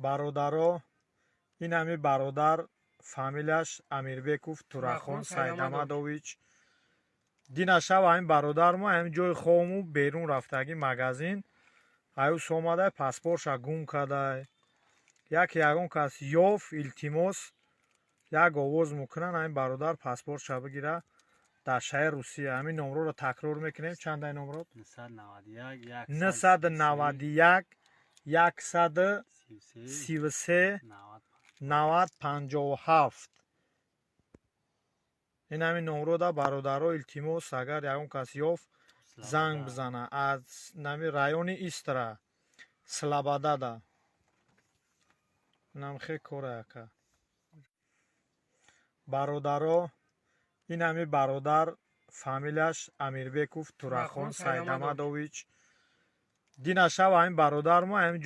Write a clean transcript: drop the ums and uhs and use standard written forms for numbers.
Бародаро, ин ҳами бародар, фамилияш Амирбеков Турахон Сайдамадович. Дина шаб ҳамин бародар мо ҳамин ҷои хобму берун рафтагӣ, магазин аюс омадай, паспортша гум кардай. Яке ягон кас ёфт, илтимос, як овоз мекунанд, ҳамин бародар паспортша бигира. Дар шаҳри Русия ҳамин номроро такрор мекунем. Чандай номро? 991. 991 133 90 57. Ин ҳамин номрода, бародаро, илтимос, агар ягон кас ёфт, занг бизана. Аз нами райони Истра, Слободада. Инам хе кора, ака. Бародаро, ин ҳами бародар, фамилияш Амирбеков Турахон Сайдамадович. Дина шаб ҳамин бародар мо ҳамин